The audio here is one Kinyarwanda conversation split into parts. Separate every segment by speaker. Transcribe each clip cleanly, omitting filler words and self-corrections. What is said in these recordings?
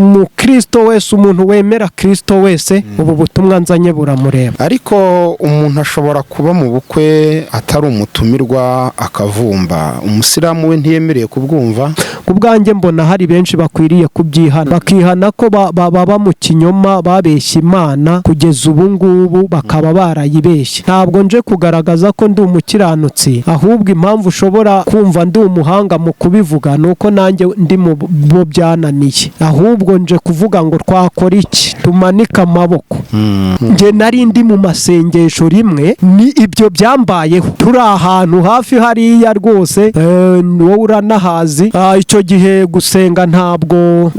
Speaker 1: Umukristo wese, umuntu wemera Kristo wese, ubu butumwa nzanye buramureba.
Speaker 2: Ariko umuntu ashobora kuba mu bukwe atari umutumirwa akavumba. Umusilamu we ntiyemerewe kubwumva?
Speaker 1: Ku bwanjye mbona hari benshi bakwiriye kubyihana, bakihana ko baba mu kinyoma, babeshya Imana kugeza ubu ngubu, bakaba barayibeshye. Ntabwo nje kugaragaza ko ndi umukiranutsi, ahubwo impamvu ushobora kumva ndi umuhanga mu kubivuga ni uko nanjye ndi mu bo byananiye. Ahubwo nje kuvuga ngo twakora iki? Tumanike amaboko. Njye nari ndi mu masengesho rimwe, ni ibyo byambayeho, turi ahantu hafi hariya rwose, wowe uranahazi. Icyo gihe gusenga ntabwo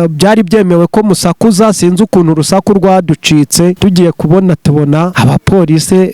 Speaker 1: byari byemewe ko musakuza. Sinzi ukuntu urusaku rwaducitse, tugiye kubona tubona abapolisi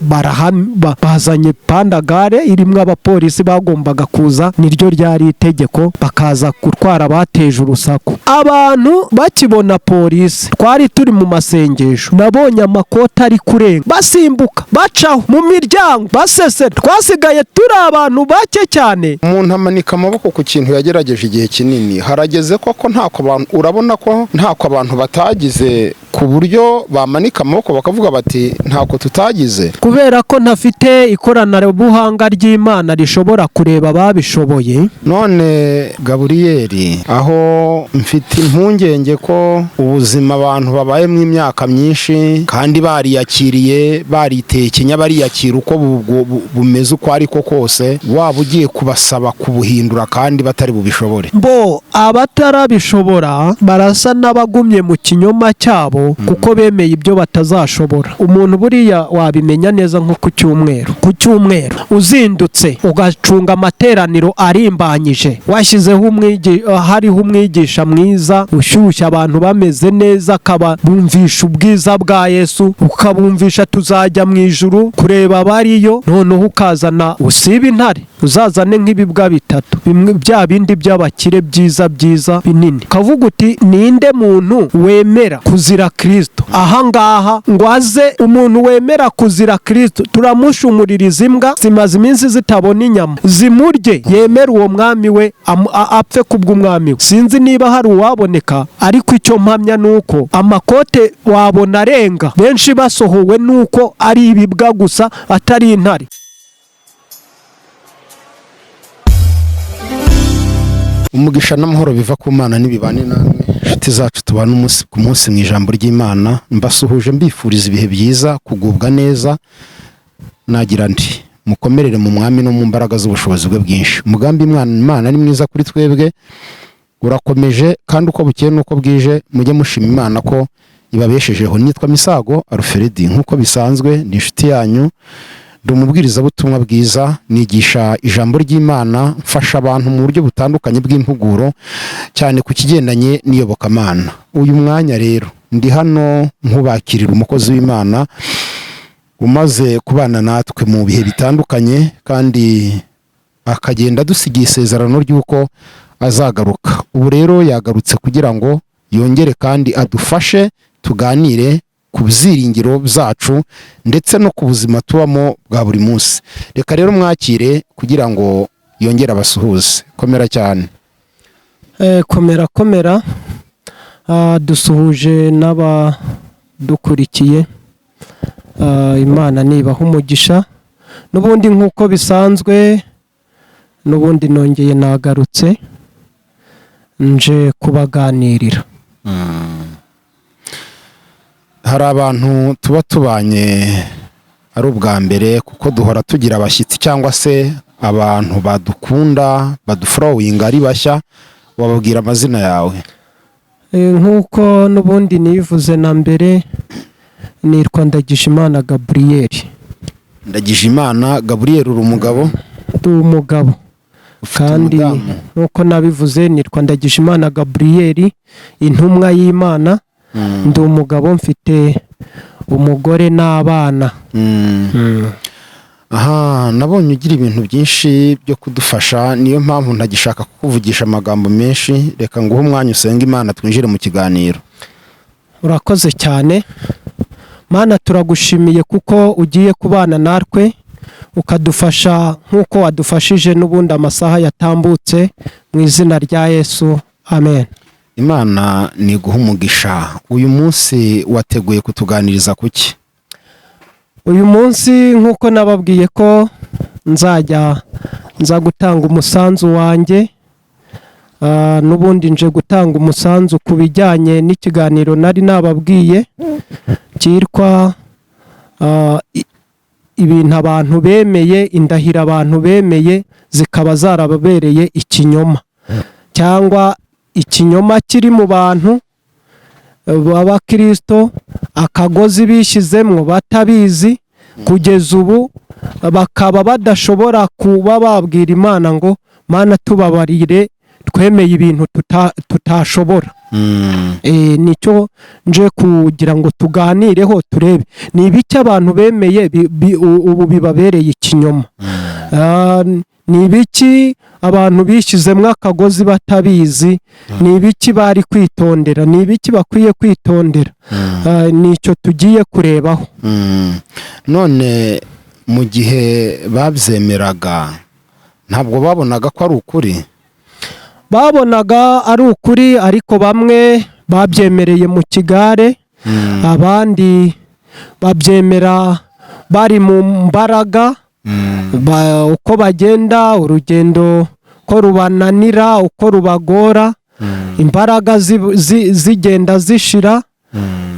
Speaker 1: bazanye pandagare irimo abapolisi bagombaga kuza, niryo ryari itegeko, bakaza gutwara abateje urusaku. Abantu bakibona polisi, twari turi mu masengesho, nabonye amakoti ari kurenga, basimbuka, bacaho mu miryango, basesera. Twasigaye turi abantu bake cyane.
Speaker 2: Umuntu amanika amaboko ku kintu yagerageje igihe kinini. Harageze koko, ntako abantu, urabona ko ntako abantu batagize ku buryo bamanika amaboko bakavuga bati: "Ntako tutagize"?
Speaker 1: Kubera ko ntafite ikoranabuhanga ry'Imana rishobora kureba ababishoboye.
Speaker 2: None Gaburiyeri, aho mfite impungenge ko ubuzima abantu babayemo imyaka myinshi kandi bariyakiriye, bariteye ikinya, bariyakira uko bumeze uko ariko kose, waba ugiye kubasaba kubuhindura kandi batari bubishobore.
Speaker 1: Bo abatarabishobora barasa n'abagumye mu kinyoma cyabo, kuko bemeye ibyo batazashobora. Umuntu buriya wabimenya neza nko ku cyumweru. Ku cyumweru uzindutse ugacunga amateraniro arimbanyije, washyizeho hariho umwigisha mwiza ushyushya abantu, bameze neza, akaba bumvisha ubwiza bwa Yesu, ukabumvisha tuzajya mu ijuru kureba abariyo, noneho ukazana, usiba intare, uzazane nk'ibibwa bitatu, bimwe bya bindi by'abakire, byiza byiza binini, ukavuga uti: "Ninde muntu wemera kuzira Kirisito ahangaha ngo aze? Umuntu wemera kuzira Kirisito turamushumuririza imbwa zimaze iminsi zitabona inyama, zimurye, yemere uwo mwami we, apfe kubw'umwami we." Sinzi niba hari uwaboneka, ariko icyo mpamya ni uko amakote wabona arenga, benshi basohowe nuko ari ibibwa gusa, atari intare.
Speaker 2: Umugisha n'amahoro biva ku Mana n'ibibane namwe, inshuti zacu tubana umunsi ku munsi mu ijambo ry'Imana. Mbasuhuje, mbifuriza ibihe byiza, kugubwa neza. Nagira ndi mukomerere mu Mwami no mu mbaraga z'ubushobozi bwe bwinshi. Umugambi Imana ni mwiza kuri twebwe, urakomeje, kandi uko bukeye n'uko bwije mujye mushima Imana ko ibabeshejeho. Nitwa Misago Alfred, nk'uko bisanzwe ni inshuti yanyu, ndi umubwirizabutumwa bwiza, nigisha ijambo ry'Imana, mfasha abantu mu buryo butandukanye bw'impuguro, cyane ku kigendanye n'iyobokamana. Uyu mwanya rero ndi hano nkubakirira umukozi w'Imana umaze kubana natwe mu bihe bitandukanye, kandi akagenda adusigiye isezerano ry'uko azagaruka. Ubu rero yagarutse kugira ngo yongere kandi adufashe tuganire ku byiringiro byacu ndetse no ku buzima tubamo bwa buri munsi. Reka rero mwakire kugira ngo yongere abasuhuze. Komera cyane.
Speaker 1: Komera komera. Dusuhuje n'abadukurikiye. Imana nibaha umugisha. N'ubundi nk'uko bisanzwe, n'ubundi nongeye nagarutse, nje kubaganirira.
Speaker 2: Hari abantu tuba tubanye ari ubwa mbere, kuko duhora tugira abashyitsi cyangwa se abantu badukunda, badufollowinga ari bashya. Wababwira amazina yawe?
Speaker 1: Nk'uko n'ubundi nivuze na mbere, nitwa Ndagijimana Gaburiyeri.
Speaker 2: Ndagijimana Gaburiyeri, uri umugabo?
Speaker 1: Ndi umugabo.
Speaker 2: Ufite
Speaker 1: Kandi
Speaker 2: umudamu?
Speaker 1: nk'uko nabivuze, nitwa Ndagijimana Gaburiyeri, intumwa y'Imana. Ndi umugabo, mfite umugore n'abana.
Speaker 2: Aha nabonye ugira ibintu byinshi byo kudufasha, niyo mpamvu ntagishaka kukuvugisha amagambo menshi. Reka nguhe umwanya usenga Imana, twinjire mu kiganiro.
Speaker 1: Urakoze cyane. Mana, turagushimiye kuko ugiye kubana natwe, ukadufasha nk'uko wadufashije n'ubundi amasaha yatambutse. Mu izina rya Yesu, amen.
Speaker 2: Imana ni iguha umugisha. Uyu munsi wateguye kutuganiriza kuki?
Speaker 1: Uyu munsi, nk'uko nababwiye ko nzajya nza gutanga umusanzu wanjye, n'ubundi nje gutanga umusanzu ku bijyanye n'ikiganiro nari nababwiye cyitwa ibintu abantu bemeye, indahiro abantu bemeye zikaba zarababereye ikinyoma, cyangwa ikinyoma kiri mu bantu b'abakirisito, akagozi bishyizemwo batabizi, kugeza ubu bakaba badashobora kuba babwira Imana ngo: "Mana, tubabarire, twemeye ibintu tutashobora." Nicyo nje kugira ngo tuganireho, turebe ni ibiki abantu bemeye ubu bibabereye ikinyoma. Ni ibiki abantu bishyizemo akagozi batabizi? Ni ibiki bari kwitondera? Ni ibiki bakwiye kwitondera? Nicyo tugiye kurebaho.
Speaker 2: None mu gihe babyemeraga, ntabwo babonaga ko ari ukuri?
Speaker 1: Babonaga ari ukuri, ariko bamwe babyemereye mu kigare, abandi babyemera bari mu mbaraga. Uko bagenda urugendo, ko rubananira, uko rubagora, imbaraga zigenda zishira,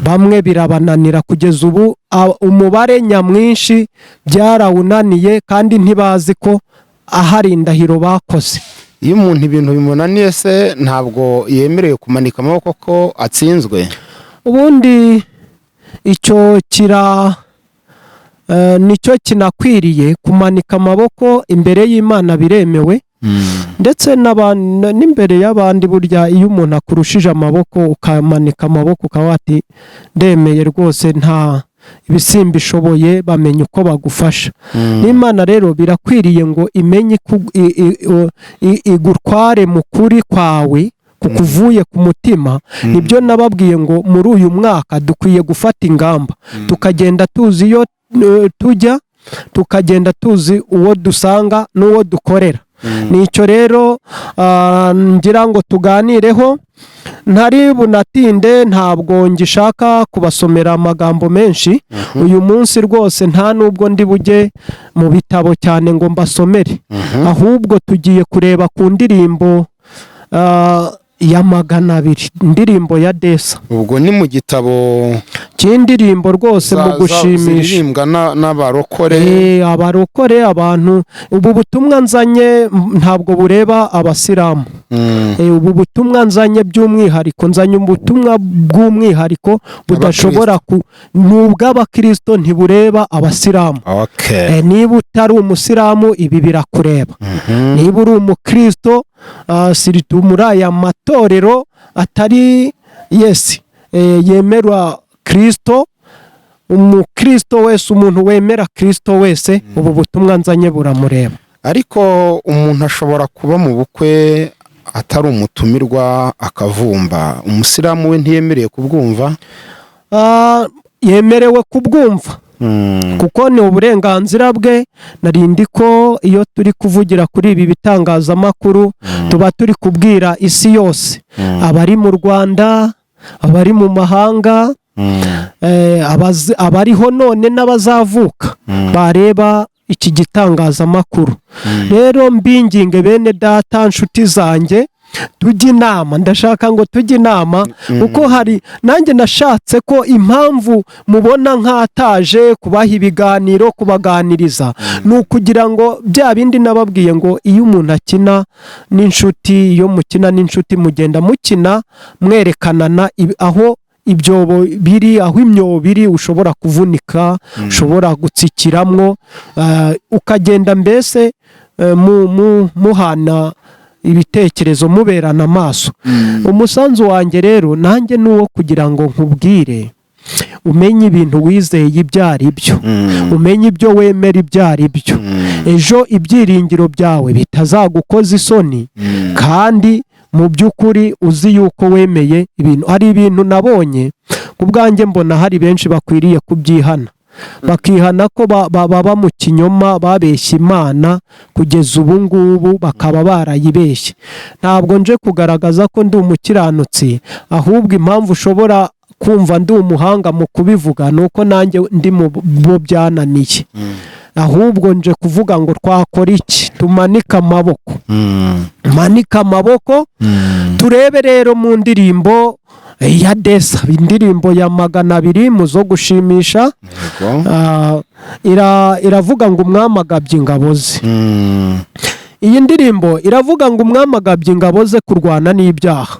Speaker 1: bamwe birabananira. Kugeza ubu umubare nyamwinshi byarawunaniye, kandi ntibazi ko ahari indahiro bakoze.
Speaker 2: Iyo umuntu ibintu bimunaniye se, ntabwo yemerewe kumanika amaboko ko atsinzwe?
Speaker 1: Ubundi icyo kira nicyo kinakwiriye. Kumanika amaboko imbere y'Imana biremewe, ndetse n'imbere y'abandi. Burya iyo umuntu akurushije amaboko, ukamanika amaboko, ukaba wati: "Ndemeye rwose, nta ibisimba ishoboye", bamenya uko bagufasha. N'Imana rero birakwiriye ngo imenye igutware mu kuri kwawe kukuvuye ku mutima. Nibyo nababwiye ngo muri uyu mwaka dukwiye gufata ingamba, tukagenda tuzi iyo tujya, tukagenda tuzi uwo dusanga n'uwo dukorera. Nicyo rero ngira ngo tuganireho. Ntari bunatinde, ntabwo ngishaka kubasomera amagambo menshi uyu munsi rwose, nta nubwo ndi bujye mu bitabo cyane ngo mbasomere, ahubwo tugiye kureba ku ndirimbo ya 200, indirimbo ya desa.
Speaker 2: Ubwo ni mu gitabo
Speaker 1: cy'indirimbo rwose mu gushimisha
Speaker 2: ziririmbwa n'abarokore.
Speaker 1: Abarokore, abantu. Ubu butumwa nzanye ntabwo bureba abasilamu. Ubu butumwa nzanye by'umwihariko, nzanye ubutumwa bw'umwihariko budashobora ku, ni ubw'abakirisito, ntibureba abasilamu. Niba utari umusilamu, ibi birakureba. Niba uri umukristo, surtout muri aya matorero atari yesi yemera Kristo, umukristo wese, umuntu wemera Kristo wese, ubu butumwa nzanye buramureba.
Speaker 2: Ariko umuntu ashobora kuba mu bukwe atari umutumirwa akavumba. Umusilamu we ntiyemerewe kubwumva?
Speaker 1: Yemerewe kubwumva, kuko ni uburenganzira bwe. Narindi ko iyo turi kuvugira kuri ibi bitangazamakuru, tuba turi kubwira isi yose, abari mu Rwanda, abari mu mahanga, abariho none n'abazavuka bareba iki gitangazamakuru. Rero mbinginge, bene data, nshuti zanjye, tujye inama. Ndashaka ngo tujye inama, kuko hari nanjye nashatse ko impamvu mubona nkataje kubaha ibiganiro, kubaganiriza, ni ukugira ngo bya bindi nababwiye ngo iyo umuntu akina n'inshuti, iyo mukina n'inshuti, mugenda mukina mwerekanana aho ibyobo biri, aho imyobo biri, ushobora kuvunika, ushobora gutsikiramwo, ukagenda mbese muhana ibitekerezo, muberana amaso. Umusanzu wanjye rero nanjye ni uwo kugira ngo nkubwire umenye ibintu wizeye ibyo ari byo, umenye ibyo wemera ibyo ari byo, ejo ibyiringiro byawe bitazagukoza isoni, kandi mu by'ukuri uzi yuko wemeye ibintu. Hari ibintu nabonye ku bwanjye, mbona hari benshi bakwiriye kubyihana. Bakihana ko baba mu kinyoma, babeshya Imana kugeza ubu ngubu, bakaba barayibeshye. Ntabwo nje kugaragaza ko ndi umukiranutsi, ahubwo impamvu ushobora kumva ndi umuhanga mu kubivuga ni uko nanjye ndi mu bo byananiye. Ahubwo nje kuvuga ngo twakora iki? Tumanike amaboko, manike amaboko. Turebe rero mu ndirimbo ya Desa, indirimbo ya 200 mu zo gushimisha. Iravuga ngo umwami agabye ingabo ze. Iyi ndirimbo iravuga ngo umwami agabye ingabo ze kurwana n'ibyaha.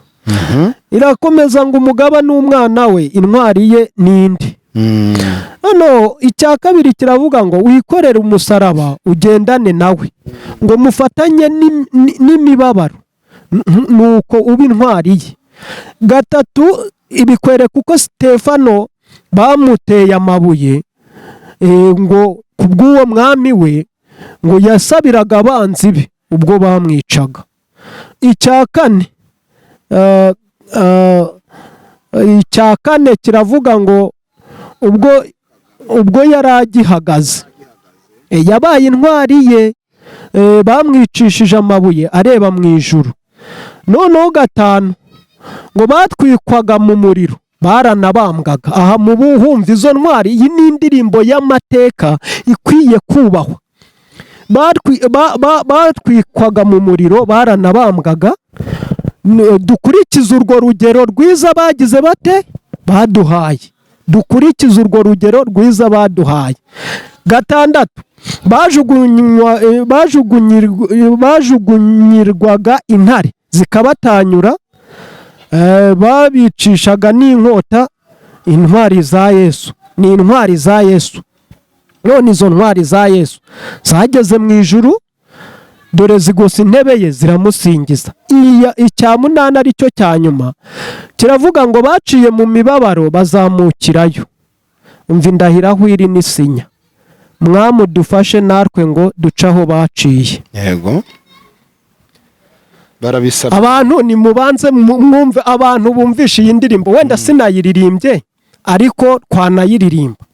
Speaker 1: Irakomeza ngo umugaba n'umwana we, intwari ye n'indi. Noneho icya kabiri kiravuga ngo wikorere umusaraba ugendane nawe, ngo mufatanye n'imibabaro, nuko uba intwari ye. Gatatu, ibikwereka uko Sitefano bamuteye amabuye, ngo kubw'uwo mwami we, ngo yasabiraga abanzi be ubwo bamwicaga. Icya kane, icya kane kiravuga ngo ubwo yari agihagaze, yabaye intwari ye, bamwicishije amabuye areba mu ijuru. Noneho gatanu, ngo batwikwaga mu muriro, baranabambwaga. Aha mu buhumva izo ntwari, iyi ni indirimbo y'amateka ikwiye kubahwa. Batwikwaga mu muriro, baranabambwaga. Dukurikize urwo rugero rwiza bagize bate baduhaye, dukurikize urwo rugero rwiza baduhaye. Gatandatu, bajugunyirwaga intare zikabatanyura, babicishaga n'inkota. Intwari za Yesu ni intwari za Yesu. None izo ntwari za Yesu zageze mu ijuru, dore zigose intebe ye, ziramusingiza. Icya munani, ari cyo cya nyuma, kiravuga ngo baciye mu mibabaro bazamukirayo. Umva indahiro aho iri n'isinya. Mwami, udufashe natwe ngo duce aho baciye.
Speaker 2: Yego, barabisabye.
Speaker 1: Abantu nimubanze mwumve, abantu bumvishe iyi ndirimbo. Wenda sinayiririmbye, ariko twanayiririmba.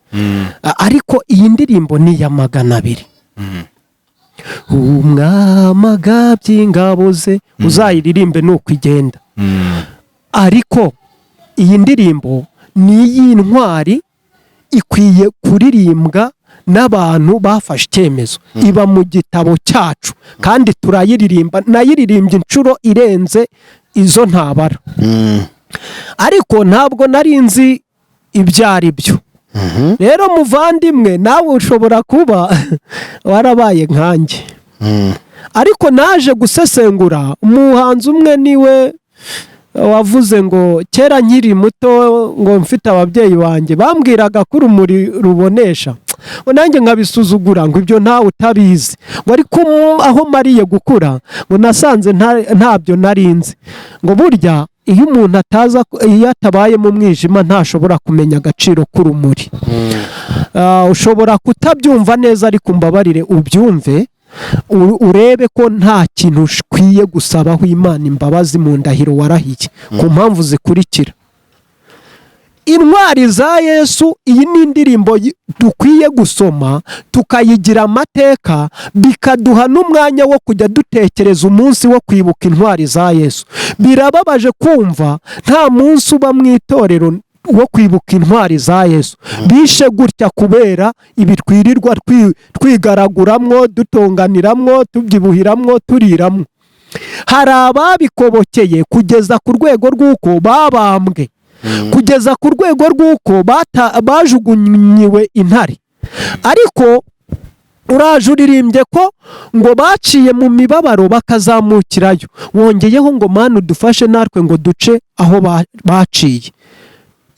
Speaker 1: Ariko iyi ndirimbo ni iya 200. Umwami agabye ingabo ze, uzayiririmbe nuko igenda. Ariko iyi ndirimbo ni iy'intwari, ikwiye kuririmbwa n'abantu bafashe icyemezo. Iba mu gitabo cyacu kandi turayiririmba. Nayiririmbye inshuro irenze izo ntabara, ariko ntabwo nari nzi ibyo ari byo. Rero muvandimwe, nawe ushobora kuba warabaye nkanjye, ariko naje gusesengura. Umuhanzi umwe niwe wavuze ngo kera nkiri muto, ngo mfite ababyeyi banjye bambwiraga ko urumuri rubonesha, ngo nanjye nkabisuzugura, ngo ibyo ntawe utabizi, ngo ariko aho mariye gukura, ngo nasanze ntabyo nari nzi, ngo burya iyo umuntu ataza, iyo atabaye mu mwijima, ntashobora kumenya agaciro k'urumuri. Ushobora kutabyumva neza, ariko umbabarire ubyumve, urebe ko nta kintu ukwiye gusabaho Imana imbabazi mu ndahiro warahiye, ku mpamvu zikurikira. Intwari za Yesu, iyi ni indirimbo dukwiye gusoma tukayigira amateka, bikaduha n'umwanya wo kujya dutekereza umunsi wo kwibuka intwari za Yesu. Birababaje kumva nta munsi uba mu itorero wo kwibuka intwari za Yesu bishe gutya, kubera ibi twirirwa twigaraguramwo, dutonganiramwo, tubyibuhiramwo, turiramwo. Hari ababikobokeye kugeza ku rwego rw'uko babambwe, kugeza ku rwego rw'uko bajugunyiwe intare. Ariko uraje uririmbye ko ngo baciye mu mibabaro bakazamukirayo, wongeyeho ngo Mana udufashe natwe ngo duce aho baciye.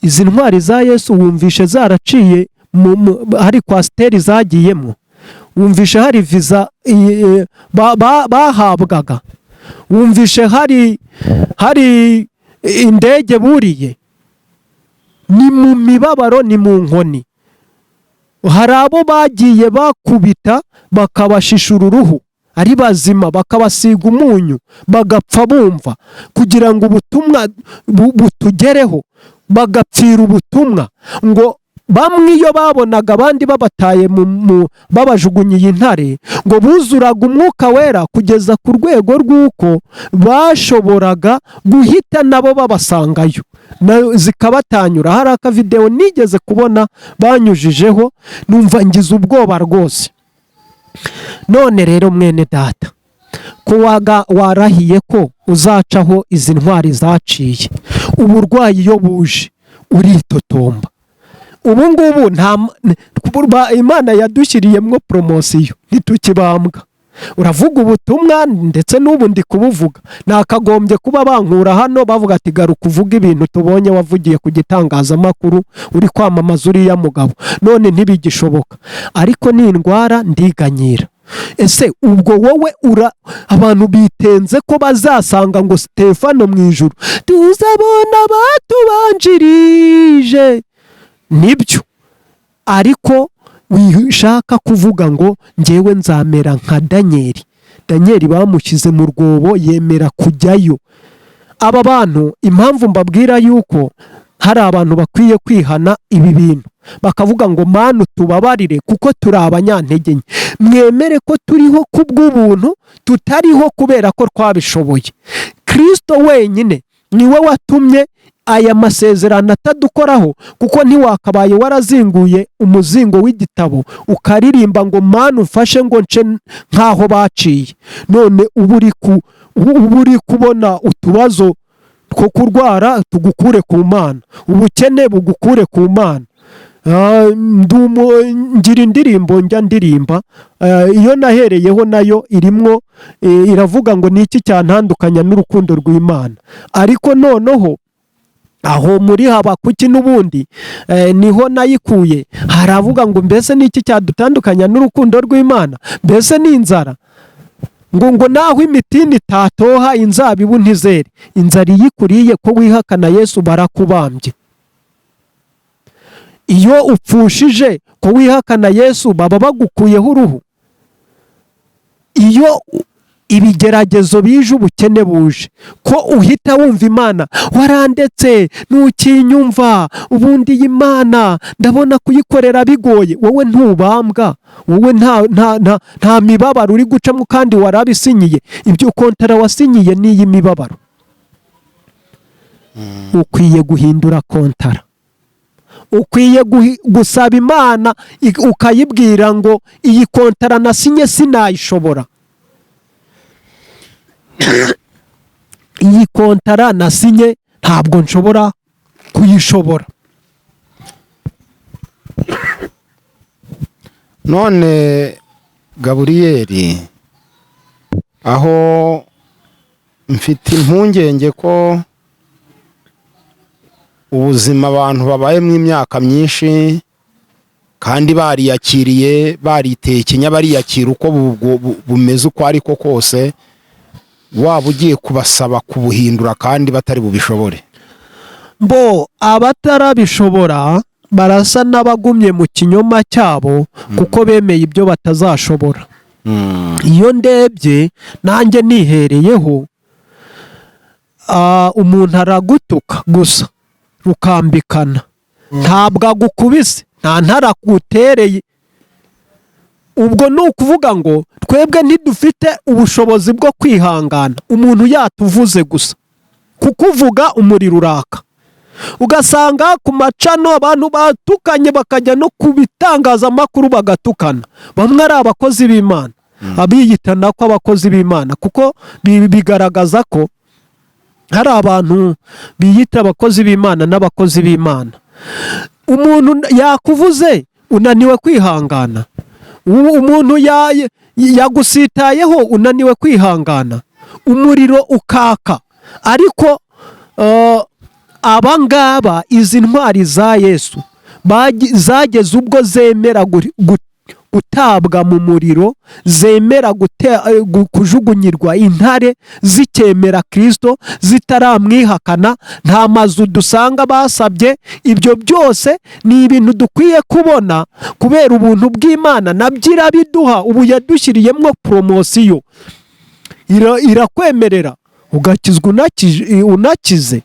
Speaker 1: Izi ntwari za Yesu wumvishe zaraciye hari coaster zagiyemo? Wumvishe hari viza bahabwaga? Wumvishe hari indege buriye? Ni mu mibabaro, ni mu nkoni. Hari abo bagiye bakubita bakabashishura uruhu ari bazima, bakabasiga umunyu bagapfa bumva, kugira ngo ubutumwa butugereho, bagapfira ubutumwa. Ngo Bamwe iyo babonaga abandi babataye babajugunyiye intare, ngo buzuraga Umwuka Wera kugeza ku rwego rw'uko bashoboraga guhita nabo babasangayo zikabatanyura. Hari akavidewo nigeze kubona banyujijeho, numva ngize ubwoba rwose. None rero mwene data, ko waga warahiye ko uzacaho izi ntwari zaciye, uburwayi iyo buje uritotomba. Ubu ngubu nta Imana yadushyiriyemo poromosiyo, ntitukibambwa. Uravuga ubutumwa, ndetse n'ubu ndi kubuvuga, nakagombye kuba bankura hano bavuga ati: "Garuka uvuge ibintu tubonye wavugiye ku gitangazamakuru uri kwamamaza uriya mugabo." None ntibigishoboka, ariko nindwara ndiganyira. Ese ubwo wowe ura abantu bitenze ko bazasanga ngo Stefano mu ijuru, tuzabona batubanjirije? Nibyo, ariko wishaka kuvuga ngo ngewe nzamera nka Danyeli. Danyeli bamushyize mu rwobo yemera kujyayo. Aba bantu, impamvu mbabwira yuko hari abantu bakwiye kwihana ibi bintu, bakavuga ngo: "Mana, tubabarire kuko turi abanyantege nke." Mwemere ko turiho kubw'ubuntu, tutariho kubera ko twabishoboye. Kirisito wenyine niwe watumye aya masezerano atadukoraho, kuko ntiwakabaye warazinguye umuzingo w'igitabo ukaririmba ngo: "Mana, umfashe ngo nce nk'aho baciye." None uba uri kubona utubazo two kurwara tugukure ku Mana, ubukene bugukure ku Mana. Ngira indirimbo njya ndirimba, iyo nahereyeho nayo irimwo, iravuga ngo: "Ni iki cyantandukanya n'urukundo rw'Imana?" Ariko noneho aho muri Habakuki n'ubundi niho nayikuye, haravuga ngo: "Mbese ni iki cyadutandukanya n'urukundo rw'Imana? Mbese ni inzara?" Ngo naho imitini itatoha, inzabibu ntizere. Inzara iyo ikuriye ko wihakana Yesu, barakubambye. Iyo upfushije ko wihakana Yesu, baba bagukuyeho uruhu. Iyo ibigeragezo bije, ubukene buje, ko uhita wumva Imana warandetse, ntukinyumva? Ubundi iyi Mana ndabona kuyikorera bigoye. Wowe ntubambwa, wowe nta mibabaro uri gucamo, kandi warabisinyiye. Ibyo kontara wasinyiye ni iy'imibabaro. Ukwiye guhindura kontara, ukwiye gusaba Imana, ukayibwira ngo: "Iyi kontara nasinye sinayishobora, iyi kontara nasinye ntabwo nshobora kuyishobora."
Speaker 2: None Gaburiyeri, aho mfite impungenge ko ubuzima abantu babayemo imyaka myinshi kandi bariyakiriye, bariteye ikinya, bariyakira uko bumeze uko ariko kose, waba ugiye kubasaba kubuhindura kandi batari bubishobore.
Speaker 1: Mbo abatarabishobora barasa n'abagumye mu kinyoma cyabo, kuko bemeye ibyo batazashobora. Iyo ndebye nanjye nihereyeho, umuntu aragutuka gusa rukambikana, ntabwo agukubise, nta ntara agutereye. Ubwo ni ukuvuga ngo twebwe ntidufite ubushobozi bwo kwihangana. Umuntu yatuvuze gusa, kukuvuga umuriro uraka, ugasanga ku macano abantu batukanye, bakajya no ku bitangazamakuru bagatukana. Bamwe ari abakozi b'Imana, abiyitana ko abakozi b'Imana, kuko bigaragaza ko hari abantu biyita abakozi b'Imana n'abakozi b'Imana. Umuntu yakuvuze, unaniwe kwihangana. Umuntu yagusitayeho, unaniwe kwihangana, umuriro ukaka. Ariko aba ngaba, izi ntwari za Yesu, zageze ubwo zemera gutabwa mu muriro, zemera kujugunyirwa intare, zikemera Kirisito, zitaramwihakana. Nta mazu dusanga basabye. Ibyo byose ni ibintu dukwiye kubona kubera ubuntu bw'Imana, nabyo irabiduha. Ubu yadushyiriyemo poromosiyo, irakwemerera ugakizwa unakize,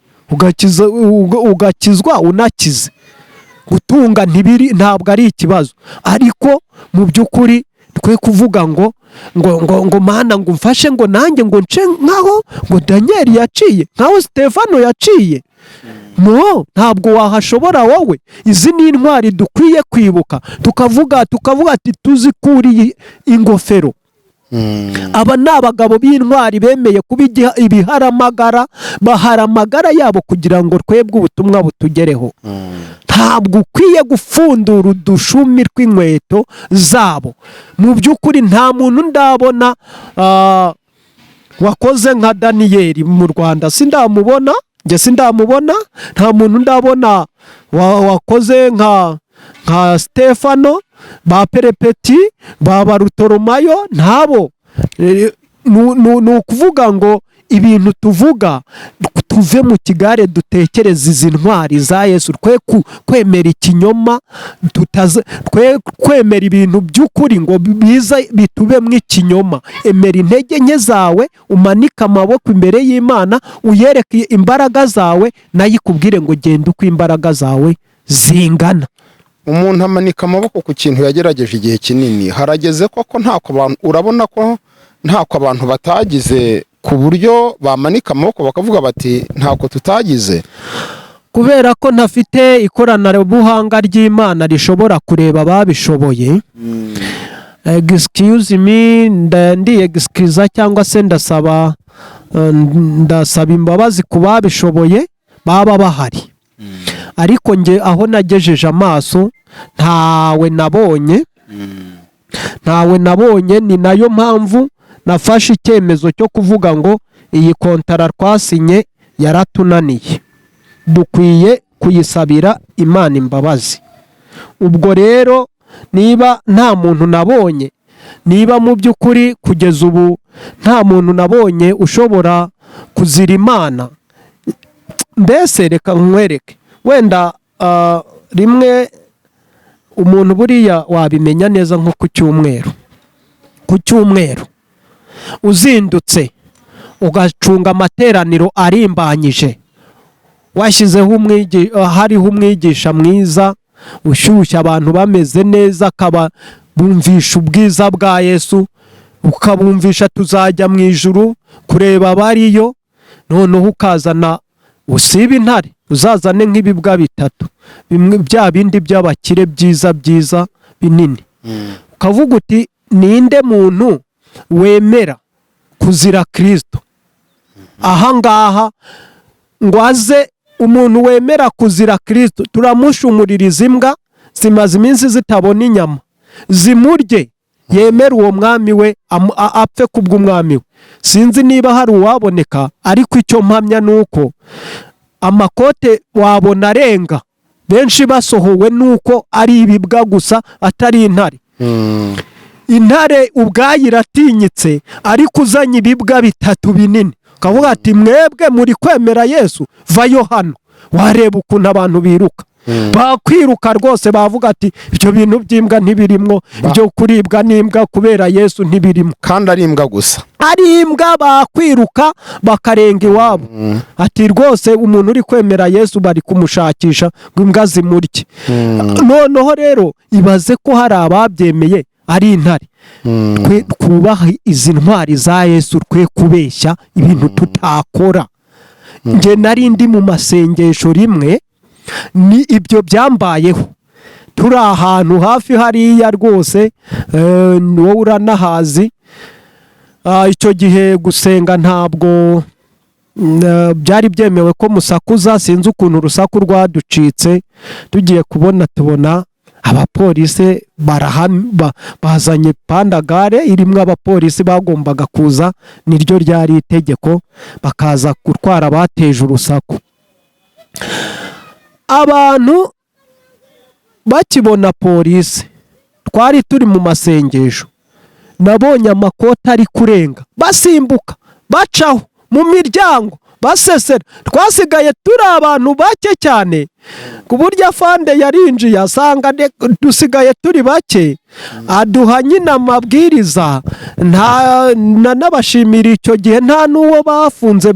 Speaker 1: ugakizwa unakize. Gutunga ntibiri, ntabwo ari ikibazo, ariko mu by'ukuri twe kuvuga ngo "Mana, ngo umfashe, ngo nanjye ngo nce nkaho ngo Daniyeli yaciye, nkaho Stefano yaciye." No, ntabwo wahashobora wowe. Izi ni intwari dukwiye kwibuka, tukavuga ati "Tuzikuriye ingofero." Aba ni abagabo b'intwari bemeye kuba ibiharamagara, bahara amagara yabo kugira ngo twebwe ubutumwa butugereho. Ntabwo ukwiye gupfundura udushumi tw'inkweto zabo. Mu by'ukuri nta muntu ndabona wakoze nka Daniyeli mu Rwanda, sindamubona njye, sindamubona. Nta muntu ndabona wakoze nka Stefano, ba Perepeti, ba Barutoromayo, ntabo. Ni ukuvuga ngo ibintu tuvuga, tuve mu kigare, dutekereze izi ntwari za Yesu. Twe kwemera ikinyoma, twe kwemera ibintu by'ukuri ngo biza bitubemo ikinyoma. Emera intege nke zawe, umanike amaboko imbere y'Imana, uyereke imbaraga zawe, nayo ikubwire ngo genda uko imbaraga zawe zingana.
Speaker 2: Umuntu amanika amaboko ku kintu yagerageje igihe kinini. Harageze koko, ntako abantu, urabona ko ntako abantu batagize ku buryo bamanika amaboko bakavuga bati "Ntako tutagize"?
Speaker 1: Kubera ko ntafite ikoranabuhanga ry'Imana rishobora kureba ababishoboye, excuse me, ndi excuse cyangwa se ndasaba imbabazi ku babishoboye baba bahari, ariko nge aho nagejeje amaso ntawe nabonye, ntawe nabonye. Ni nayo mpamvu nafashe icyemezo cyo kuvuga ngo iyi kontara twasinye yaratunaniye, dukwiye kuyisabira Imana imbabazi. Ubwo rero niba nta muntu nabonye, niba mu by'ukuri kugeza ubu nta muntu nabonye ushobora kuzira Imana, mbese reka nkwereke wenda rimwe umuntu buriya wabimenya neza nko ku cyumweru. Ku cyumweru uzindutse ugacunga amateraniro arimbanyije, washyizeho hariho umwigisha mwiza ushyushya abantu bameze neza, akaba bumvisha ubwiza bwa Yesu, ukabumvisha tuzajya mu ijuru kureba abariyo, noneho ukazana, usiba intare, uzazane nk'ibibwa bitatu bimwe bya bindi by'abakire byiza byiza binini, ukavuga uti "Ninde muntu wemera kuzira Kirisito ahangaha ngo aze? Umuntu wemera kuzira Kirisito turamushumuririza imbwa zimaze iminsi zitabona inyama, zimurye, yemere uwo mwami we, apfe kubw'umwami we." Sinzi niba hari uwaboneka, ariko icyo mpamya ni uko amakote wabona arenga benshi basohowe nuko ari ibibwa gusa, atari intare. Intare ubwayo iratinyitse, ariko uzanye ibibwa bitatu binini ukavuga ati "Mwebwe muri kwemera Yesu, vayo hano", wareba ukuntu abantu biruka. Bakwiruka rwose, bavuga ati "Ibyo bintu by'imbwa ntibirimwo, ibyo kuribwa n'imbwa kubera Yesu ntibirimo."
Speaker 2: Kandi ari imbwa gusa.
Speaker 1: Ari imbwa, bakwiruka bakarenga iwabo, ati "Rwose umuntu uri kwemera Yesu bari kumushakisha ngo imbwa zimurye." Noneho rero ibaze ko hari ababyemeye ari intare. Twe twubahe izi ntwari za Yesu, twe kubeshya ibintu tutakora. Njye nari ndi mu masengesho rimwe, ni ibyo byambayeho, turi ahantu hafi hariya rwose, wowe uranahazi. Icyo gihe gusenga ntabwo byari byemewe ko musakuza. Sinzi ukuntu urusaku rwaducitse, tugiye kubona tubona abapolisi bazanye pandagare irimo abapolisi bagombaga kuza, niryo ryari itegeko, bakaza gutwara abateje urusaku. Abantu bakibona polisi, twari turi mu masengesho, nabonye amakoti ari kurenga, basimbuka, bacaho mu miryango. Basesera, twasigaye turi abantu bake cyane, ku buryo afande yarinjiye asanga dusigaye turi bake, aduha nyine amabwiriza. Nta n'abashimira icyo gihe, nta n'uwo bafunze,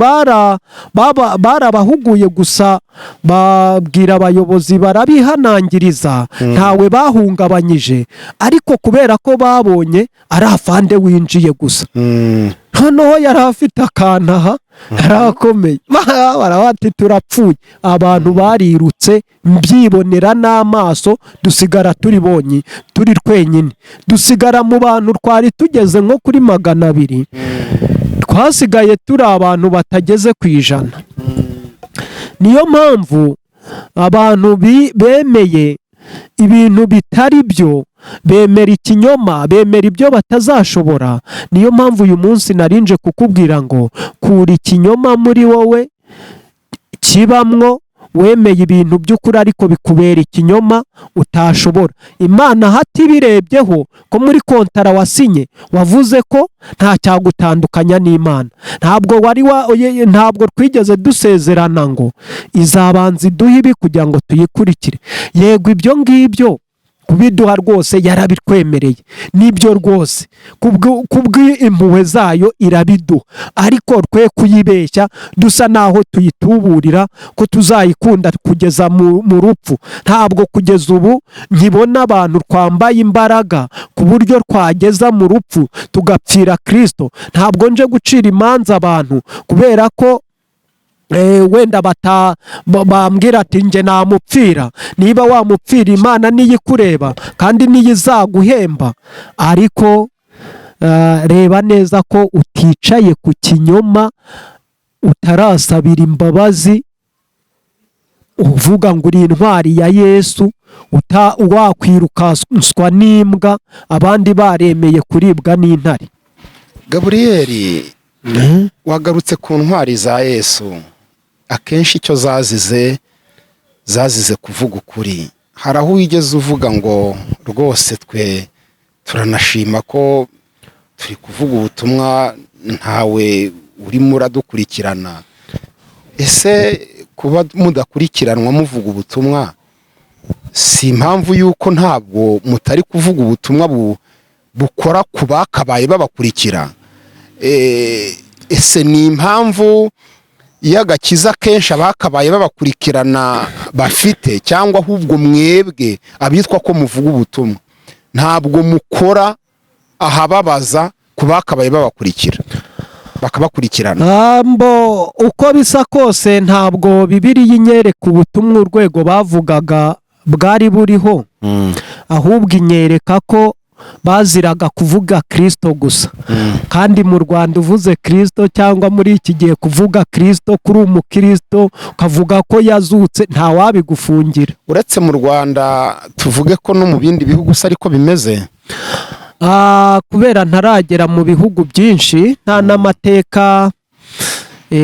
Speaker 1: barabahuguye gusa, babwira abayobozi barabihanangiriza, ntawe bahungabanyije, ariko kubera ko babonye ari afande winjiye gusa. Noneho yari afite akantu aha, yari akomeye, barabati turapfuye. Abantu barirutse mbyibonera n'amaso, dusigara turi bonyi, turi twenyine, dusigara mu bantu twari tugeze nko kuri 200, twasigaye turi abantu batageze ku 100. Niyo mpamvu abantu bemeye ibintu bitari byo, bemera ikinyoma, bemera ibyo batazashobora. Niyo mpamvu uyu munsi narinje kukubwira ngo kura ikinyoma muri wowe kibamwo. Wemeye ibintu by'ukuri ariko bikubera ikinyoma utashobora. Imana hati ibirebyeho ko muri kontara wasinye wavuze ko nta cyagutandukanya n'Imana. Ntabwo wari wa oye, ntabwo twigeze dusezerana ngo izabanza iduhe ibi kugira ngo tuyikurikire. Yego, ibyo ngibyo kubiduha rwose yarabitwemereye, nibyo rwose, kubw'impuhwe zayo irabiduha, ariko twe kuyibeshya dusa naho tuyituburira ko tuzayikunda kugeza mu rupfu. Ntabwo kugeza ubu nkibona abantu twambaye imbaraga ku buryo twageza mu rupfu tugapfira Kirisito. Ntabwo nje gucira imanza abantu kubera ko wenda bambwira ati njye namupfira. Niba wamupfira, Imana niyo ikureba kandi niyo izaguhemba, ariko reba neza ko uticaye ku kinyoma utarasabira imbabazi, uvuga ngo uri intwari ya Yesu, wakwirukanswa n'imbwa abandi baremeye kuribwa n'intare.
Speaker 2: Gaburiyeri, wagarutse ku ntwari za Yesu. Akenshi icyo zazize, zazize kuvuga ukuri. Hari aho wigeze uvuga ngo rwose twe turanashima ko turi kuvuga ubutumwa, ntawe urimo uradukurikirana. Ese kuba mudakurikiranwa muvuga ubutumwa si impamvu y'uko ntabwo mutari kuvuga ubutumwa bukora ku bakabaye babakurikira? Ese ni impamvu y'agakiza kenshi abakabaye babakurikirana bafite, cyangwa ahubwo mwebwe abitwa ko muvuga ubutumwa ntabwo mukora ahababaza ku bakabaye babakurikira bakabakurikirana?
Speaker 1: Mbo uko bisa kose, ntabwo Bibiliya inyereka ubutumwa urwego bavugaga bwari buriho, ahubwo inyereka ko baziraga kuvuga Kirisito gusa. Kandi mu Rwanda uvuze Kirisito, cyangwa muri iki gihe kuvuga Kirisito, kuri umukirisito ukavuga ko yazutse, ntawabigufungira.
Speaker 2: Uretse mu Rwanda, tuvuge ko no mu bindi bihugu se ariko bimeze?
Speaker 1: Kubera ntaragera mu bihugu byinshi, nta n'amateka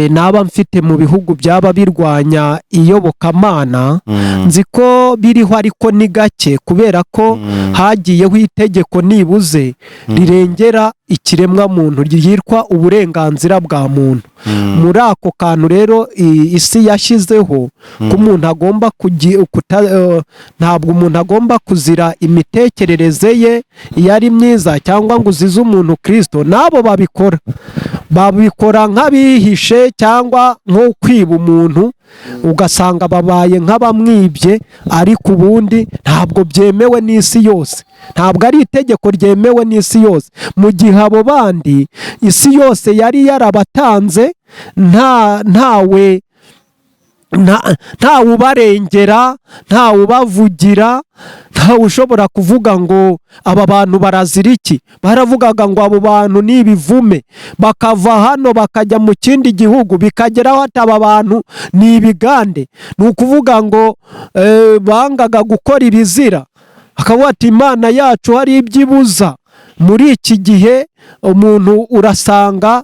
Speaker 1: naba mfite mu bihugu byaba birwanya iyobokamana. Nzi ko biriho ariko ni gake, kubera ko hagiyeho itegeko nibuze rirengera ikiremwamuntu ryitwa uburenganzira bwa muntu. Muri ako kantu rero isi yashyizeho ko umuntu agomba ntabwo umuntu agomba kuzira imitekerereze ye iyo ari myiza, cyangwa ngo uzize umuntu Kirisito. N'abo babikora, babikora nk'abihishe cyangwa nko kwiba umuntu, ugasanga babaye nk'abamwibye, ariko ubundi ntabwo byemewe n'isi yose, ntabwo ari itegeko ryemewe n'isi yose. Mu gihe abo bandi isi yose yari yarabatanze, nta ntawe ntawe ubarengera, ntawe ubavugira, ntawe ushobora kuvuga ngo aba bantu barazira iki. Baravugaga ngo abo bantu ni ibivume, bakava hano bakajya mu kindi gihugu, bikageraho ati aba bantu ni ibigande. Ni ukuvuga ngo bangaga gukora ibizira, akavuga ati Imana yacu hari ibyo ibuza. Muri iki gihe umuntu urasanga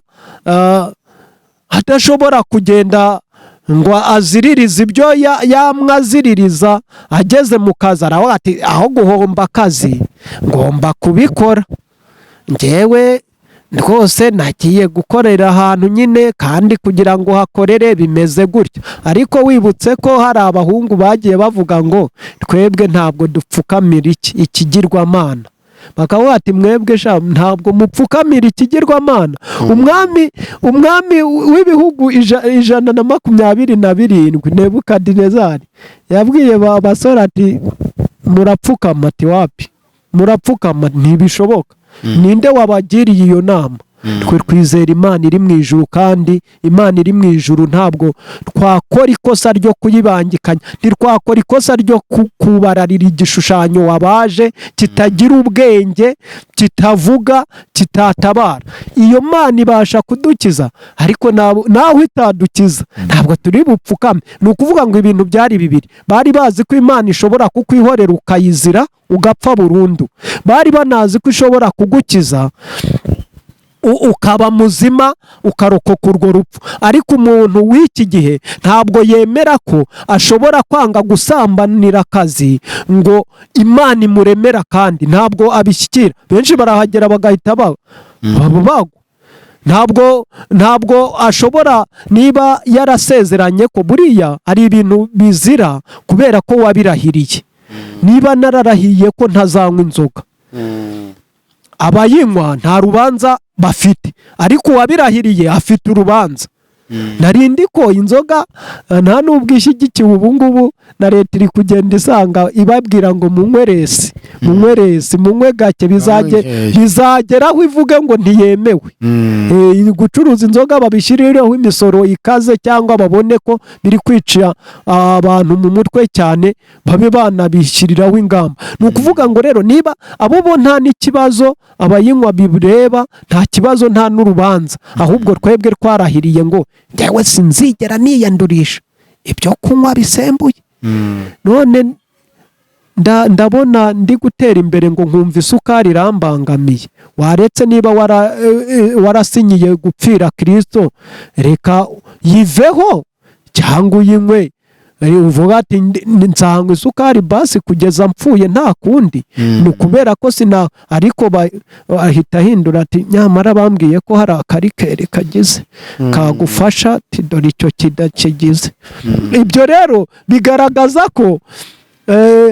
Speaker 1: adashobora kugenda ngo aziririze ibyo yamwe aziririza. Ageze mu kazi aravuga ati aho guhomba akazi ngomba kubikora njyewe. Rwose nagiye gukorera ahantu nyine, kandi kugira ngo uhakorere bimeze gutyo. Ariko wibutse ko hari abahungu bagiye bavuga ngo twebwe ntabwo dupfukamira iki ikigirwamana, bakavuga ati: "Mwebwe sha, ntabwo mupfukamira ikigirwamana." Umwami w'ibihugu 127, Nebukadinezari, yabwiye ba basore ati: "Murapfukama?" Ati: "Wapi, murapfukama? Ntibishoboka. Ninde wabagiriye iyo nama? Twe twizera Imana iri mu ijuru, kandi Imana iri mu ijuru ntabwo twakora ikosa ryo kuyibangikanya, ntitwakora ikosa ryo kubararira igishushanyo wabaje kitagira ubwenge, kitavuga, kitatabara. Iyo Mana ibasha kudukiza, ariko naho itadukiza ntabwo turi bupfukame." Ni ukuvuga ngo ibintu byari bibiri: bari bazi ko Imana ishobora kukwihorera ukayizira ugapfa burundu, bari banazi ko ishobora kugukiza ukaba muzima, ukarokoka urwo rupfu. Ariko umuntu w'iki gihe ntabwo yemera ko ashobora kwanga gusambanira akazi ngo Imana imuremera, kandi ntabwo abishyikira. Benshi barahagera bagahita baba bagwa. Ntabwo ashobora, niba yarasezeranye ko buriya hari ibintu bizira kubera ko wabirahiriye. Niba nararahiye ko ntazanywa inzoga, abayinywa nta rubanza bafite, ariko uwabirahiriye afite urubanza. Narindi ko inzoga nta n'ubwo ishyigikiwe ubu ngubu na leta, iri kugenda isanga ibabwira ngo munywe less, munywe less, munywe gake,
Speaker 2: Nkeya.
Speaker 1: bizageraho ivuge ngo ntiyemewe. Gucuruza inzoga babishyirireho imisoro ikaze, cyangwa babone ko biri kwica abantu mu mutwe cyane, babe banabishyiriraho ingamba. Ni ukuvuga ngo rero niba abo bo nta n'ikibazo, abayinywa bireba nta kibazo, nta n'urubanza, ahubwo twebwe twarahiriye ngo njyewe sinzigera niyandurisha ibyo kunywa bisembuye, none ndabona ndi gutera imbere ngo nkumva isukari irambangamiye. Waretse, niba warasinyiye gupfira Kirisito, reka yiveho cyangwa uyinywe. Uvuga ati: "Nsanga isukari basi kugeza mpfuye, nta kundi." Ni ukubera ko sina, ariko ahita ahindura ati: "Nyamara bambwiye ko hari akarikeri kagize kagufasha," ati: "Dore icyo kidakigize." Ibyo rero bigaragaza ko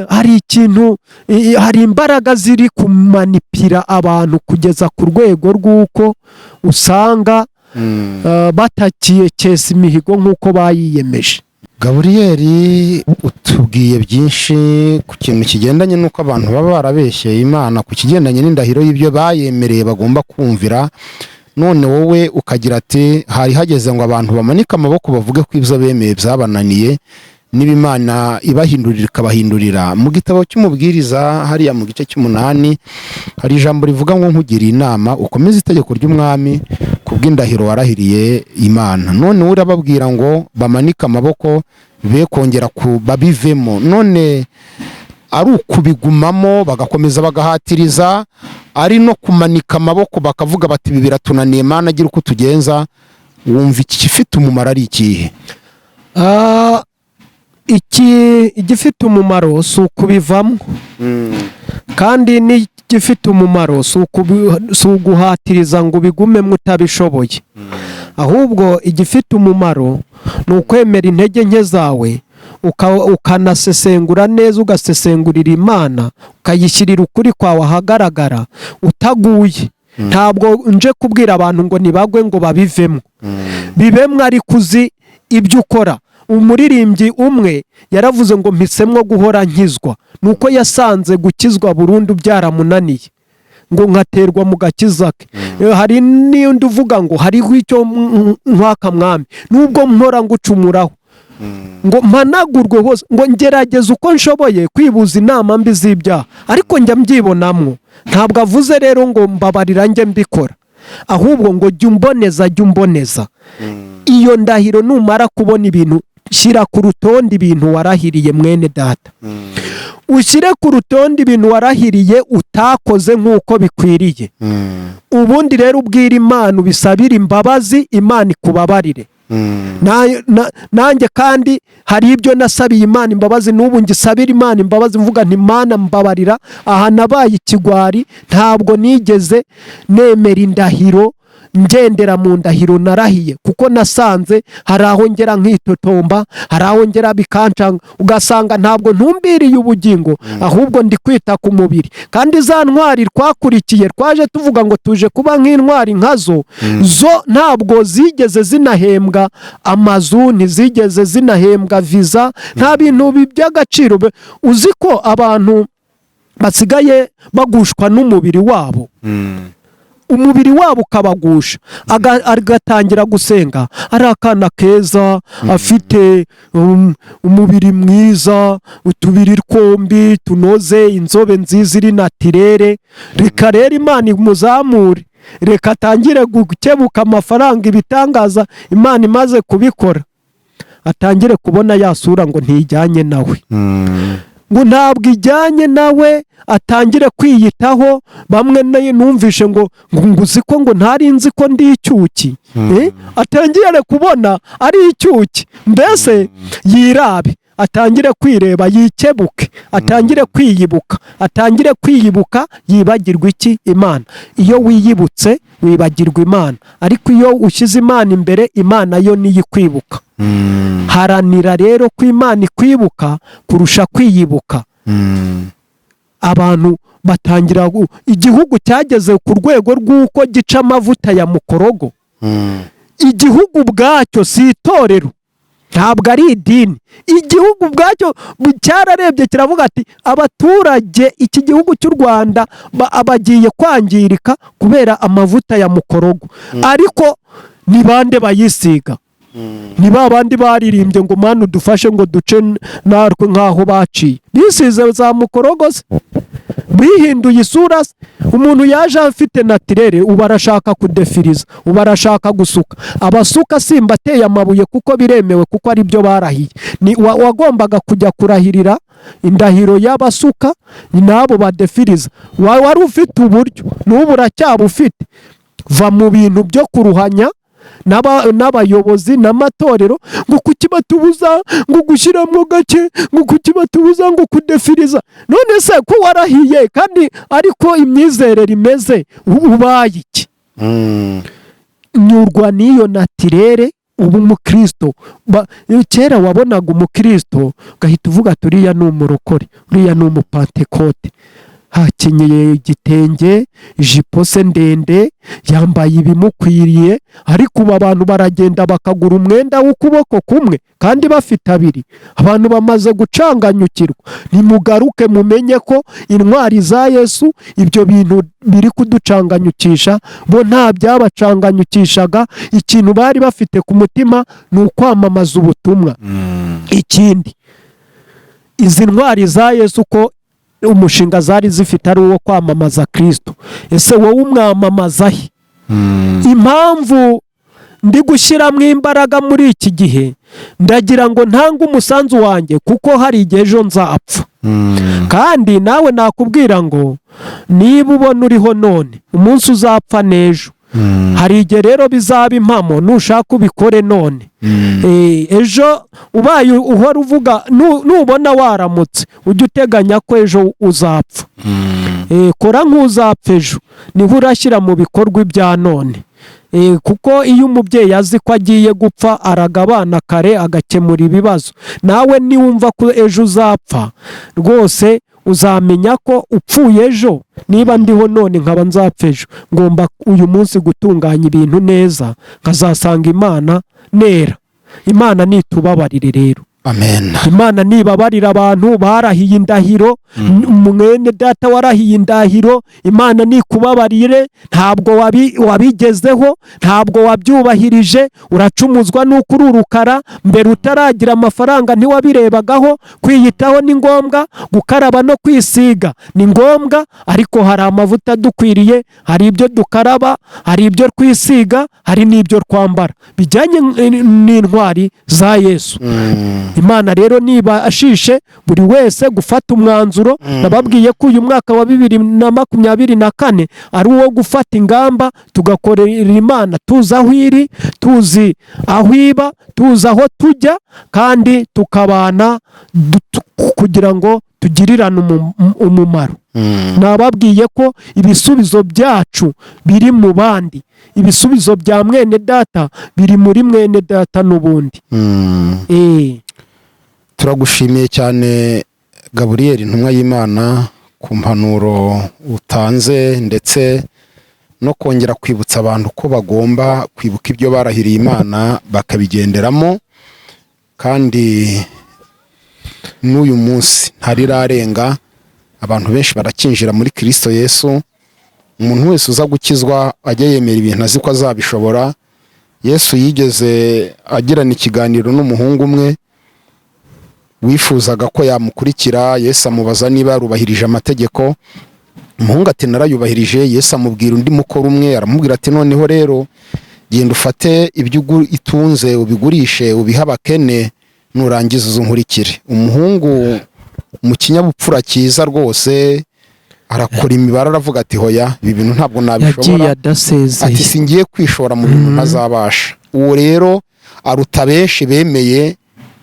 Speaker 1: hari ikintu, hari imbaraga ziri kumanipira abantu kugeza ku rwego rw'uko usanga batakiyekesa imihigo nk'uko bayiyemeje.
Speaker 2: Gaburiyeri, utubwiye byinshi ku kintu kigendanye n'uko abantu baba barabeshyeye Imana ku kigendanye n'indahiro y'ibyo bayemereye bagomba kumvira. None wowe ukagira ati hari hageze ngo abantu bamanike amaboko bavuge ko ibyo bemeye byabananiye, niba Imana ibahindurira ikabahindurira. Mu gitabo cy'Umubwiriza, hariya mu gice cy'umunani, hari ijambo rivuga ngo: "Nkugiriye inama, ukomeze itegeko ry'umwami kubw'indahiro warahiriye Imana." None wowe urababwira ngo bamanike amaboko be kongera ku babivemo. None ari ukubigumamo bagakomeza bagahatiriza, ari no kumanika amaboko bakavuga bati: "Ibi biratunaniye, Mana agira uko tugenza," wumva ikifite umumaro ari ikihe?
Speaker 1: Iki igifite umumaro si ukubivamo, kandi n'igifite umumaro si uguhatiriza ngo ubigumemo utabishoboye. Ahubwo igifite umumaro ni ukwemera intege nke zawe, ukanasesengura neza, ugasesengurira Imana, ukayishyirira ukuri kwawe ahagaragara utaguye. Ntabwo nje kubwira abantu ngo nibagwe ngo babivemo. Bibemwo ariko uzi ibyo ukora. Umuririmbyi umwe yaravuze ngo: "Mpisemwo guhora nkizwa," nuko yasanze gukizwa burundu byaramunaniye, ngo nkaterwa mu gakiza ke. Hari n'undi uvuga ngo: "Hariho icyo nkwaka mwami, nubwo mpora ngucumuraho, ngo mpanagurwe hose, ngo ngerageze uko nshoboye kwibuza inama mbi z'ibyaha, ariko njya mbyibonamwo." Ntabwo avuze rero ngo mbabarira njye mbikora, ahubwo ngo jya umboneza, jya umboneza. Iyo ndahiro, numara kubona ibintu, shyira ku rutonde ibintu warahiriye, mwene data, ushyire ku rutonde ibintu warahiriye utakoze nk'uko bikwiriye. Ubundi rero ubwira Imana, ubisabire imbabazi, Imana ikubabarire. Nanjye kandi hari ibyo nasabiye Imana imbabazi, n'ubu ngisabira Imana imbabazi, mvuga nti: "Mana, mbabarira, aha nabaye ikigwari, ntabwo nigeze nemera indahiro, ngendera mu ndahiro narahiye, kuko nasanze hari aho ngera nkitotomba, hari aho ngera bikancanga, ugasanga ntabwo ntumbiriye ubugingo, ahubwo ndi kwita ku mubiri." Kandi za ntwari twakurikiye, twaje tuvuga ngo tuje kuba nk'intwari nkazo, zo ntabwo zigeze zinahembwa amazu, ntizigeze zinahembwa viza, nta bintu by'agaciro. Uzi ko abantu basigaye bagushwa n'umubiri wabo, umubiri wabo ukabagusha, agatangira gusenga ari akana keza, afite umubiri mwiza, utubiri twombi tunoze, inzobe nziza iri naturelle. Reka rero Imana imuzamure, reka atangire gukebuka amafaranga, ibitangaza Imana imaze kubikora, atangire kubona ya sura ngo ntijyanye nawe, ngo ntabwo ijyanye nawe, atangire kwiyitaho. Bamwe numvishe ngo uzi ko ngo ntari nzi ko ndi icyuki. Atangire kubona ari icyuki, mbese yirabe, atangire kwireba, yikebuke, atangire kwiyibuka, atangire kwiyibuka, yibagirwa iki? Imana. Iyo wiyibutse wibagirwa Imana, ariko iyo ushyize Imana imbere, Imana yo niyo ikwibuka. Haranira rero ko Imana ikwibuka kurusha kwiyibuka. Abantu batangira, igihugu cyageze ku rwego rw'uko gica amavuta ya mukorogo. Igihugu ubwacyo, si itorero, ntabwo ari idini, igihugu ubwacyo cyararebye kiravuga ati: "Abaturage, iki gihugu cy'u Rwanda bagiye kwangirika kubera amavuta ya mukorogo." Ariko ni bande bayisiga? Ni ba bandi baririmbye ngo: "Mana, udufashe ngo duce natwe nk'aho baciye." Bisize za mukorogo se? Bihinduye isura se? Umuntu yaje afite naturelle, ubu arashaka kudefiriza, ubu arashaka gusuka. Abasuka simba ateye amabuye, kuko biremewe, kuko ari byo barahiye. Ni wagombaga kujya kurahirira indahiro y'abasuka n'abo badefiriza. Wari ufite uburyo, n'ubu uracyabufite. Va mu bintu byo kuruhanya n'abayobozi n'amatorero ngo kuki batubuza ngo gushyiramo gake, ngo kuki batubuza ngo kudefiriza. None se ko warahiye kandi ariko imyizerere imeze, ubaye iki? Nyurwa n'iyo naturelle, uba umukristo. Kera wabonaga umukristo ugahita uvuga ati: "Uriya ni umurokore, uriya ni umupantekote, hakenyeye igitenge, ijipo se ndende, yambaye ibimukwiriye." Ariko ubu abantu baragenda bakagura umwenda w'ukuboko kumwe kandi bafite abiri. Abantu bamaze gucanganyukirwa. Nimugaruke, mumenye ko intwari za Yesu, ibyo bintu biri kuducanganyukisha, bo nta byabacanganyukishaga. Ikintu bari bafite ku mutima ni ukwamamaza ubutumwa. Ikindi, izi ntwari za Yesu, ko umushinga zari zifite ari uwo kwamamaza Kirisito, ese wowe umwamamaza he? Impamvu ndi gushyiramo imbaraga muri iki gihe, ndagira ngo ntange umusanzu wanjye, kuko hari igihe ejo nzapfa. Kandi nawe nakubwira ngo niba ubona uriho none, umunsi uzapfa n'ejo. Hari igihe rero bizaba impamo, nushaka ubikore none. Ejo ubaye uhora uvuga, nubona waramutse, ujye uteganya ko ejo uzapfa. Kora nk'uzapfa ejo, niho urashyira mu bikorwa ibya none. Kuko iyo umubyeyi azi ko agiye gupfa, araga abana kare, agakemura ibibazo. Nawe niwumva ko ejo uzapfa, rwose uzamenya ko upfuye ejo, niba ndiho none nkaba nzapfa ejo, ngomba uyu munsi gutunganya ibintu neza, nkazasanga Imana nera. Imana nitubabarire rero.
Speaker 2: Amen.
Speaker 1: Imana nibabarira abantu barahiye indahiro. Mwene data warahiye indahiro, Imana nikubabarire. Ntabwo wabigezeho, ntabwo wabyubahirije, uracumuzwa n'uko uri urukara. Mbere utaragira amafaranga ntiwabirebagaho. Kwiyitaho ni ngombwa, gukaraba no kwisiga ni ngombwa, ariko hari amavuta adukwiriye, hari ibyo dukaraba, hari ibyo twisiga, hari n'ibyo twambara bijyanye n'intwari za Yesu. Imana rero niba ashishe buri wese gufata umwanzuro. Nababwiye ko uyu mwaka wa 2024 ari uwo gufata ingamba, tugakorera Imana tuzi aho iri, tuzi aho iba, tuzi aho tujya, kandi tukabana kugira ngo tugirirane umumaro. Nababwiye ko ibisubizo byacu biri mu bandi, ibisubizo bya mwene data biri muri mwene data n'ubundi.
Speaker 2: Turagushimiye cyane, Gaburiyeri intumwa y'Imana, ku mpanuro utanze, ndetse no kongera kwibutsa abantu ko bagomba kwibuka ibyo barahiriye Imana bakabigenderamo. Kandi n'uyu munsi ntarirarenga, abantu benshi barakinjira muri Kirisito Yesu. Umuntu wese uza gukizwa ajya yemera ibintu azi ko azabishobora. Yesu yigeze agirana ikiganiro n'umuhungu umwe wifuzaga ko yamukurikira. Yesu amubaza niba yarubahirije amategeko. Umuhungu ati: "Narayubahirije." Yesu amubwira undi mukoro umwe, aramubwira ati: "Noneho rero genda ufate ibyo itunze ubigurishe, ubihe abakene, nurangiza uze unkurikire." Umuhungu mu kinyabupfura cyiza rwose arakora imibare, aravuga ati: "Hoya, ibi bintu ntabwo nabishobora."
Speaker 1: Yagiye adasezeye.
Speaker 2: Ati: "Singiye kwishora mu bintu ntazabasha." Uwo rero aruta benshi bemeye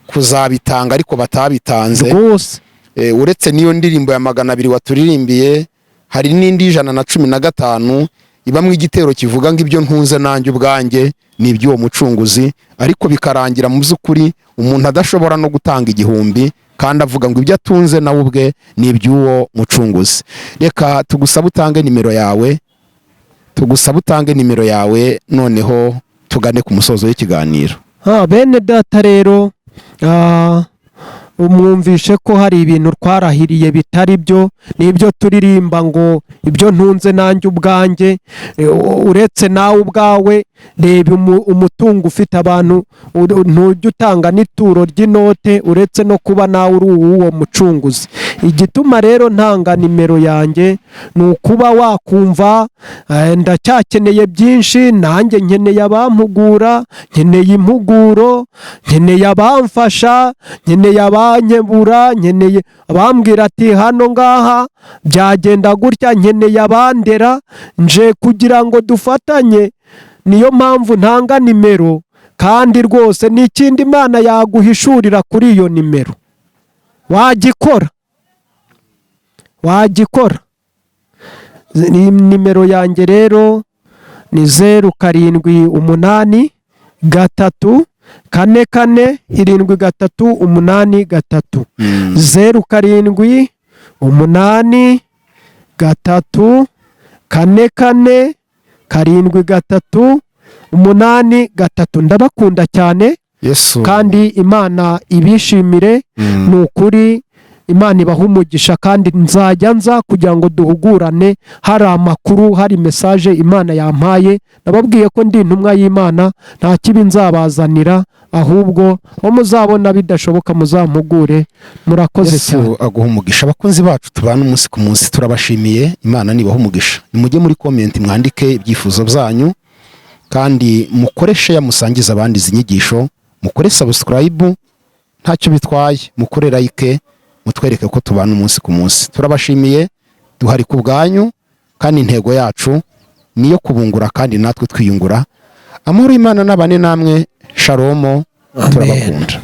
Speaker 2: kuzabitanga ariko batabitanze.
Speaker 1: Rwose.
Speaker 2: Uretse n'iyo ndirimbo ya 200 waturirimbiye, hari n'indi 115 ibamo igitero kivuga ngo ibyo ntunze nanjye ubwanjye ni iby'uwo mucunguzi, ariko bikarangira mu by'ukuri umuntu adashobora no gutanga 1000, kandi avuga ngo ibyo atunze nawe ubwe ni iby'uwo mucunguzi. Reka tugusabe utange nimero yawe, tugusabe utange nimero yawe, noneho tugane ku musozo w'ikiganiro.
Speaker 1: Bene data rero, mwumvishe ko hari ibintu twarahiriye bitari byo, n'ibyo turirimba ngo ibyo ntunze nanjye ubwanjye. Uretse nawe ubwawe, reba umutungo ufite abantu, ntujya utanga n'ituro ry'inote, uretse no kuba nawe uri uw'uwo mucunguzi. Igituma rero ntanga nimero yanjye ni ukuba wakumva, ndacyakeneye byinshi nanjye, nkeneye abampugura, nkeneye impuguro, nkeneye abamfasha, nkeneye abankebura, nkeneye abambwira ati hano ngaha byagenda gutya, nkeneye abandera nje kugira ngo dufatanye. Niyo mpamvu ntanga nimero. Kandi rwose n'ikindi Imana yaguhishurira kuri iyo nimero wagikora, wagikora. Nimero yanjye rero ni 0783447383. 0783447383. Ndabakunda cyane.
Speaker 2: Yesu.
Speaker 1: Kandi Imana ibishimire. Ni ukuri, Imana ibaha umugisha, kandi nzajya nza kugira ngo duhugurane. Hari amakuru, hari message Imana yampaye. Nababwiye ko ndi intumwa y'Imana, nta kibi nzabazanira, ahubwo aho muzabona bidashoboka muzampugure. Murakoze cyane.
Speaker 2: Yesu aguha umugisha. Abakunzi bacu tubana umunsi ku munsi, turabashimiye. Imana nibaha umugisha. Nimujye muri comment mwandike ibyifuzo byanyu, kandi mukore share, musangize abandi izi nyigisho, mukore subscribe, ntacyo bitwaye, mukore like, mutwereke ko tubana umunsi ku munsi. Turabashimiye, duhari ku bwanyu, kandi intego yacu niyo kubungura kandi natwe twiyungura. Amahoro y'Imana n'abane namwe. Shalomo.
Speaker 1: Amen.
Speaker 2: Turabakunda.